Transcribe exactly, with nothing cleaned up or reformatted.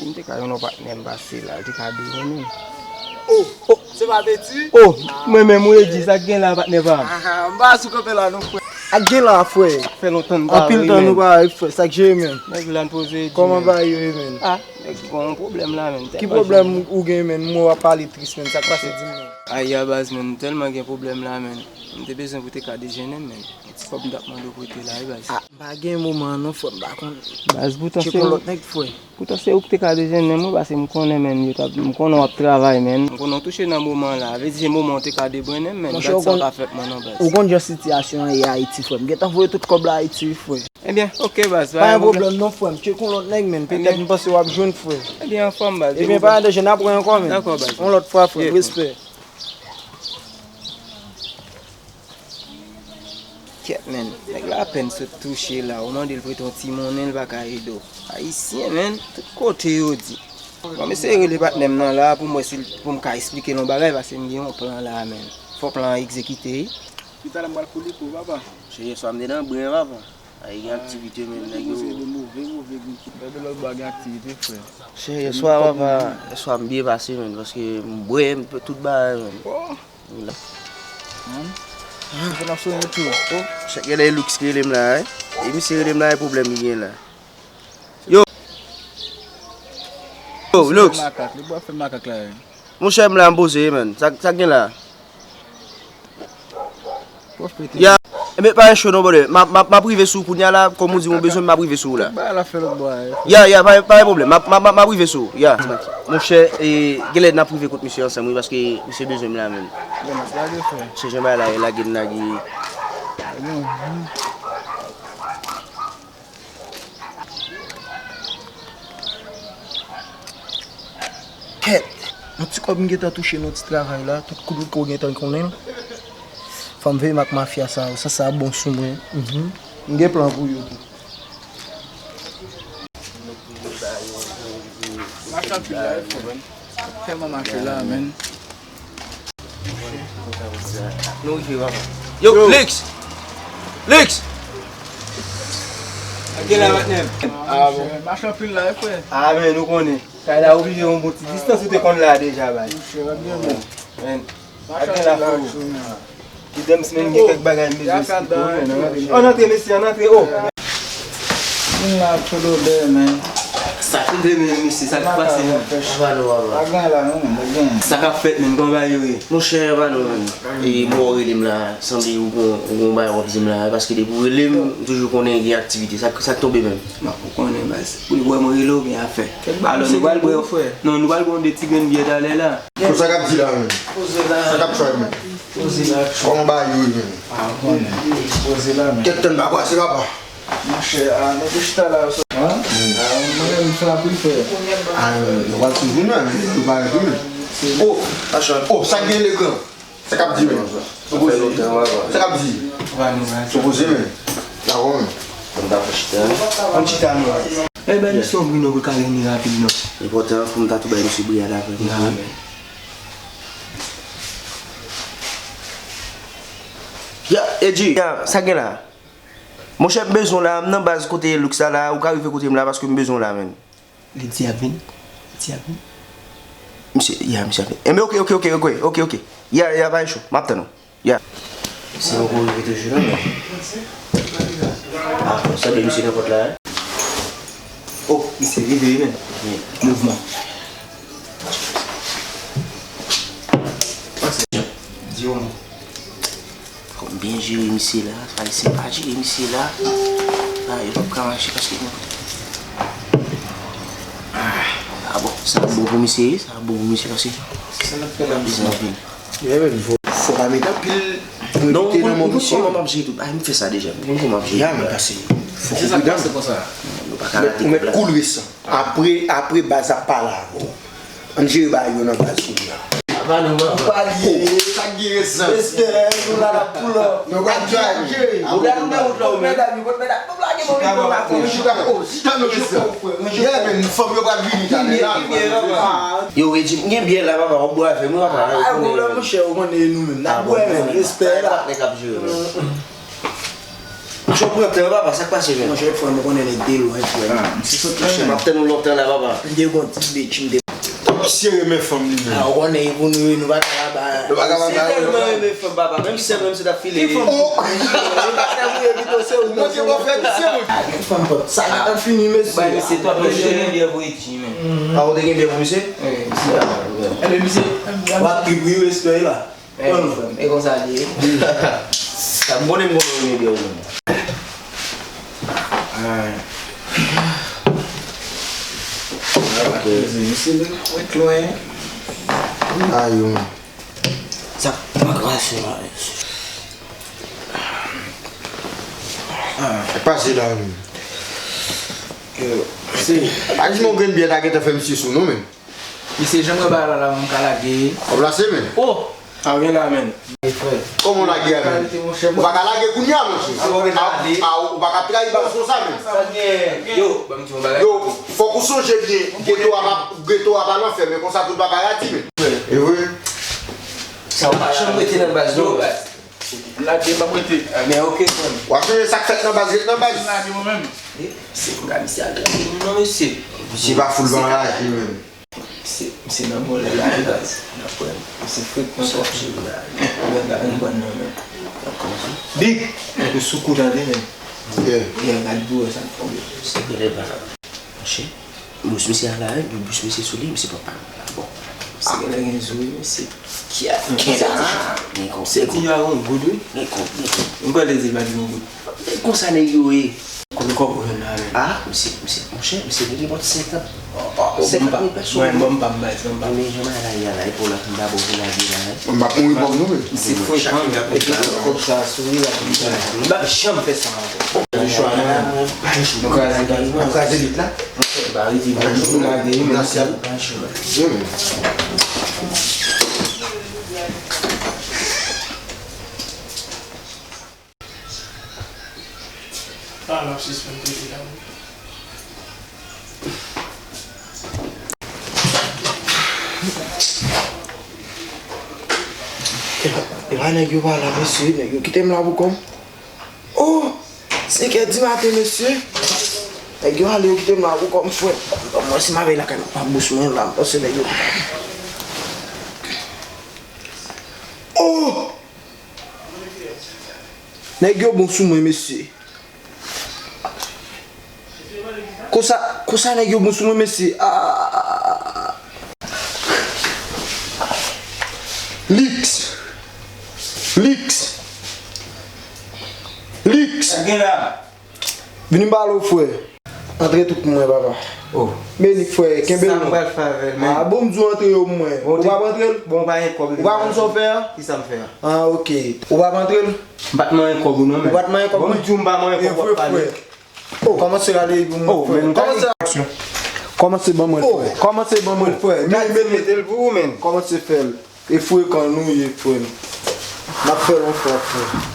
M te ka jwenn yon patnè m pase la, li te ka dejennen m. Oh, oh, se pa Betty? Oh, mwen menm wi, Edji, sa k gen la, patnè pa m? Ah, ah, m pa sou kanpe la non, frè. Sa k gen la, frè? Fè lontan n pa wè, frè. Anpil tan nou pa wè, frè. Sa k jere, menn? Nèg la n poze, Edji, kòman bagay yo ye, menn? Ah, nèg gen yon pwoblèm la, menn. Ki pwoblèm ou gen, menn? M wè w ap pale tris, menn. Sa k pase, di m, menn? Aya, baz, menn, m tèlman gen pwoblèm la, menn. M te bezwen pou te ka dejennen m, menn. Ti kòb m t ap mande w prete la, wi, baz. Ah, m pa gen moman an non, frè, m pa konn. Baz, poutan se yon lòt nèg, frè. Poutan se ou ki te ka dejennen m wi, paske m konnen, menn, yo t ap, m konnen w ap travay, menn. M konnen w touche nan moman an la. Vle di se moman w te ka debrennen m, menn. Gad sa w ka fè pou mwen non, baz. Ou konn jan sitiyasyon an ye Ayiti, frè. M gentan voye tout kòb la Ayiti, wi, frè. Ebyen, oke, baz. Pa gen pwoblèm non, frè. M tcheke yon lòt nèg, menn. Petèt m panse w ap jwenn, frè. Ebyen, anfòm, baz. Ebyen, pa gen danje, n ap wè ankò, menn. Dakò, baz. Yon lòt fwa, frè. Respè. Kèt, menn. Nèg la apèn sot touche la. Ou mande l prete yon ti monnen, l pa ka ede w. Ayisyen, menn. Tout kote yo di. Bon, m eseye rele patnè m nan la pou m wè si l, pou m ka esplike l yon bagay, paske m gen yon plan la, menn. Fò plan an egzekite, wi. Pi talè m pral kou li kou, papa. Cheri, yèswa m te nan bren, papa. Ay, gen aktivite, menn, nèg yo. Move, move, move. Lè de lòt bò a gen aktivite, frè. Chè, yèswa, papa, yèswa m byen pase, menn, paske m bwè, m fè tout bagay, menn. Oh. Wi la. Mann. Fè n ap sonnen tou. Oh, chè, genlè e Looks ki rele m la, wi. E misye rele m la, e pwoblèm li gen la. Yo. Yo, Looks. Makak, li bwè fè makak la, wi. Monchè, m la, m poze, menn. Sa, sa k gen la? Ya, men pa gen cho non, brother. M ap, m ap, m ap rive sou ou kounye a la, kòm ou di m ou bezwen m, m ap rive sou ou la. Tout bagay la fè lòt bò a, eh, frè. Ya, ya, pa, pa gen pwoblèm. M ap, m ap, m ap, m ap rive sou ou, ya. Monchè, e, genlè n ap rive kot misye ansanm, wi, paske misye bezwen m la, menn. Bon, n ap gade, frè. Se jan bagay la ye, lage n lage. Bon, hmm. Kèt! Yon ti kòb m gentan touche nan ti travay la, tout kout mikwo gentan konnen l. Fò m veye m ak mafya sa yo, sa sa bon sou mwen. Mhm. M gen plan pou yo tou. Mache anpil la, wi, frè. Tèlman mache la, menn. Nou rive, papa. Yo, Lix! Lix! Sa gen la, patnè m? Ah, bon. Mache anpil la, wi, frè. Ah, men, nou konnen. Kay la oblije yon bon ti distans, ou te konn la deja, bay. Monchè, w ap byen, men. Men, sa gen la, frè. Kidam, si menm gen kèk bagay m bezwen esplike w, men, ann antre. Ann antre, mesye, ann antre, oh! Vin la, ap fè lodè, men. Sa k rive menm, mesye, sa k pase, men? Papa, non, papa. Pa gen la, non, pa gen. Sa k ap fèt, menm, kòman bagay yo ye? Monchè, pa non, menm. E, bon, ou rele m la, sanble ou gon, ou gon bagay w ap di m la, paske depi w rele m, m toujou konnen gen aktivite. Sa, sa k tonbe menm? Non, ou konnen, baz. Ou wè mwen rele w, gen afè. Alò, nou pral bwè, non, nou pral bwè yon de ti grenn byè talè la. Bon, sa k ap di la, menm? Poze la. Sa k ap fèt, menm? Poze la. Kòman bagay yo ye, menm? Ah, ou konnen. Poze la, menm. Kèk tan n pa pase, papa. Monchè, ah, nou te chita la, sa. Hein? Ah, mwen menm, m fè anpil fè. Ah, yo pral sou jounen, menm. Yo pa retounen. Oh, oh, sa k gen legan? Sa k ap di, menm? Sa k ap di? Sa k ap di? Poze, menm. Dakò, menm. Ann chita, non. Ann chita, non. Eh ben, misyon Bruno pou l ka vini rapid, non. Enpòtan, fò m ta tou bay misye briyad avè l. Ya, Edji, ya, sa gen la? Monchè, m bezwen w la, m nan baz kote Lux la la, ou ka rive kote m la, paske m bezwen w la, menn. Li di ap vini. Li di ap vini. Misye, ya, misye ap vini. Enben, oke, oke, oke, oke, oke, oke. Ya, ya, pa gen cho. M ap tann ou. Ya. Se yon kou rive toujou la, men. Ah, sanble misye nan pòt la, hein? Oh, misye rive, wi, men. Wi. Mouvman. Di yon mo. Fò m byen jere misye la. Sa se pa jere misye la. Ah, yo p ap ka mache paske. Ah, ah bon, sa bon pou misye, wi. Sa bon pou misye paske. Sa n ap fè la, misye? Anpil. Yeah, men, fò, fò pa met anpil. Non, ou konn kòman m ap jere tout. Ay, m fè sa deja. Ou konn kòman m ap jere. Ya, men pase. Fò ou pridan. Se sa k pase konsa. Nou pa ka rate kòb la. Ou mèt koul resan. Apre, apre baz ap pale avè w. Ann jere bagay yo nan baz kounye a. Apa nou, man. Ou pa li ye, sa k gen resan. Respè, nou la, n ap pull up. Nou pa jere. Ou la, nou nan wout la, ou men. Medam, medam, nou lage mwen, nou la, fò nou chita. Chita, nou chita. Yeah, men, fanm yo pral vini talè la. Yo, Reggie, m gen byè la, papa, w ap bwè avè m, wi, papa. Ah, pwoblèm, monchè, ou konnen e nou menm. N ap bwè, men, respè la. Nèg ap jere, men. Misye pran tan, papa, sa k pase, men? Monchè, frè m, ou konnen nèg te lwen, frè m. Ah. Misye sot lwen, men. M ap tann ou lontan la, papa. M te gon ti bitch, m te. Misye renmen fanm li, men. Ah, ou konnen, pou nou, nou pa ka la ba. Nou pa ka ba. Misye tèlman renmen fanm, papa. Menm sèl, menm si t ap file. Ki fanm? Oh! Li pa ka mouye pito, se ou. Mwen ki pral fè misye, mwen. Ah, gen fanm pòp. Sa, ah, fini, mesye. Bay misye twòp, misye gen byè pou Richie, men. Ah, ou te gen byè pou misye? Wi, misye. Ah, wi. Enben, misye, w ap trip, wi, respè la. Bon, e konsa li ye. Sa m konnen, m konnen w renmen byen ou menm. Ah. Ok. Misye ret lwen. Ayo, men. Sa pa krasi la. Ah. Pase la, men. Yo, se. Pa jwenn yon grenn byè, ta gentan fè misye sou nou, men. Misye, jan mwen ba la, la, mwen ka lage. Kòb la se, men. Oh! A, gen la, men. E, frè. Kòman w lage a, men? Kalite, monchè, ou pa ka lage kounye a, monchè. A, a, ou pa ka trayi baz konsa, men. Sa gen. Yo, ban m di yon bagay. Yo, fòk ou sonje byen, geto a pa, geto a pa lanfè, men konsa tout bagay a di, men. E vre. Sa ou pa janm rete nan baz, non. Lage, m ap rete. A, men ok, frè m. W ap sonje sa k fèt nan baz, ret nan baz. Lage mwen menm. E, se pou gade misye al lage moun non, mesye. Misye pa foul ban lage, menm. Misye, misye nan mòlè la, e baz. N ap pran. Misye frekan twòp, cheri la. Mwen pa konprann non, men. Big! Ou sou kou tande, men. Yeah. Yeah, gad bro, sa k fè w. Se genlè pa. Monchè. Bous misye a la, wi, bous misye sou li, misye pa pa la, bon. Misye genlè gen zo, wi, misye. Kya, kya. Nèg konsa. Se ti a yon goud, wi. Nèg kon, nèg kon. M kwè te di l pa di yon goud. Nèg konsa nèg yo ye. Konbyen kòb ou jwenn la, men? Ah, misye, misye, monchè, misye gen li bòt senkant. Oh, oh, senkant mil pèsòn. Mwen, bon, m pa m bay, bon, m pa m. Men jan bagay la ye a la, e pou la fin dabò pou lage la, wi. M pa mouri pòv non, men. Misye frekan, wi, ap met kòb sa sou li la, m pa janm fè sa ankò. Joshua, men. Nou kraze, nou kraze lit la. Ba, li di, bonjou, lage, wi, men. Ah, l ap sispann pete la, wi. E pa, e pa nèg yo pa la, mesye, nèg yo kite m la pou kò m. Oh! Senkè di maten, mesye. Nèg yo ale, yo kite m la pou kò m, frè. Ban mwen si m avèy lakay mwen pa bous mwen la, m panse nèg yo. Oh! Nèg yo bon sou mwen, mesye. Konsa, konsa nèg yo bon sou mwen, mesye. Ah. Lix. Lix. Lix. Sa gen la? Vini m pale w, frè. Antre tout pou mwen, papa. Oh. Men li, frè, kenbe l non. Sa m pral fè avè l, men? Ah, bon, m di w antre yo pou mwen. Ou p ap antre l? Bon, ou pa gen kòb. Ou pa konn sa w fè a? Kisa m fè a? Ah, ok. Ou p ap antre l? M pa t manyen kòb ou non, men. Ou pa t manyen kòb mwen? Bon, m di w m pa manyen kòb, w ap pale. Oh, kòmanse rale pou mwen, frè. Kòmanse. Kòmanse ban mwen, frè. Kòmanse ban mwen, frè. Men, men, mete l pou ou, men. Kòmanse fè l. E frekan nou ye, frè m. N ap fè l yon fwa, frè.